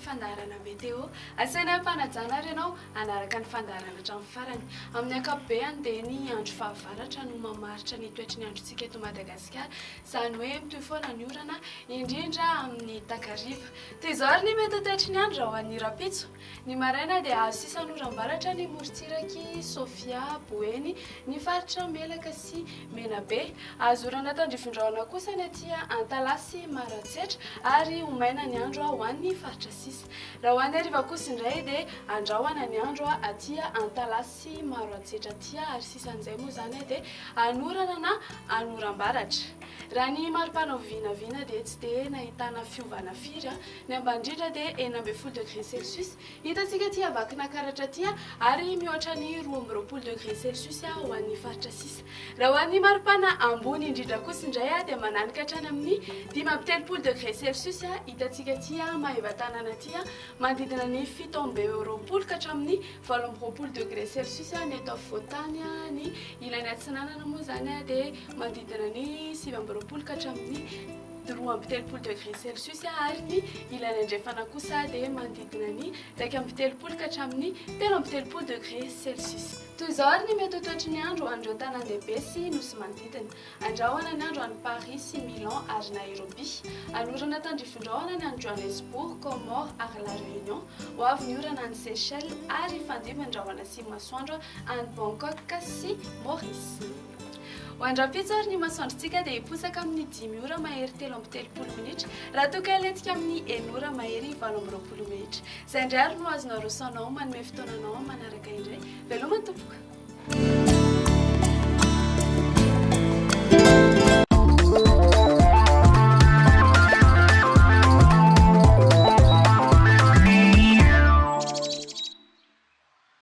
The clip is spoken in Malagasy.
fandaharana Météo. Asaina am-panajana ary ianao hanaraka ny fandaharana hatramin'ny farany. Amin'ny ankapobeny dia ny andro fahavaratra no mamaritra ny toetry ny androntsika eto Madagasikara. Izany hoe mitohy foana ny orana, indrindra amin'ny takariva. Toy izao ary ny mety ho toetry ny andro raha ho an'ny rahampitso. Ny maraina dia azo sisan'oram-baratra ny morontsirak'i Sofia, Boeny, ny faritra Melaka sy Menabe. Azo orana tandrifin-drahona kosa ny aty Antalaha sy Maroantsetra ary ho maina ny andro ho an'ny faritra sisa. Raha ho an'ny hariva kosa indray dia andrahona ny andro aty Antalaha sy Maroantsetra aty ary sisan'izay moa izany dia hanorana na hanoram-baratra. Raha ny mari-pana vinavina dia tsy dia nahitana fiovana firy. Ny ambany indrindra dia 16 degré celsius, hitantsika aty Vakinankaratra aty, ary mihoatra ny 22 degré celsius ho an'ny faritra sisa. Raha ho an'ny maripana ambony indrindra kosa indray dia mananika hatrany amin'ny 35 degré celsius, hitantsika aty Maevatanàna aty, manodidina ny 27 ka hatramin'ny 28 degré celsius ny eto afovoan-tany, ny ilany atsinanana moa izany dia manodidina ny 29 ka hatramin'ny 32 degré celsius ary ny ilany andrefana kosa dia manodidina ny 31 ka hatramin'ny 33 degré celsius. Toy izao ary ny mety ho toetry ny andro ho an'ireo tanàn-dehibe sy nosy manodidina. Andrahona ny andro any Paris sy Milan ary Nairobi. Hanorana tandrifin-drahona ny any Johannesburg, Comores ary La Réunion. Ho avy ny orana any Seychelles ary hifandimby ny rahona sy masoandro any Bangkok sy Maurice. Ho an-drahampitso ary ny masoandrontsika dia hiposaka amin'ny dimy ora mahery 33 minitra, raha toa ka hilentika amin'ny enina ora mahery 28 minitra. Izay indray ary no azonao aroso anao manome fotoana anao amin'ny manaraka indray. Veloma tompoko!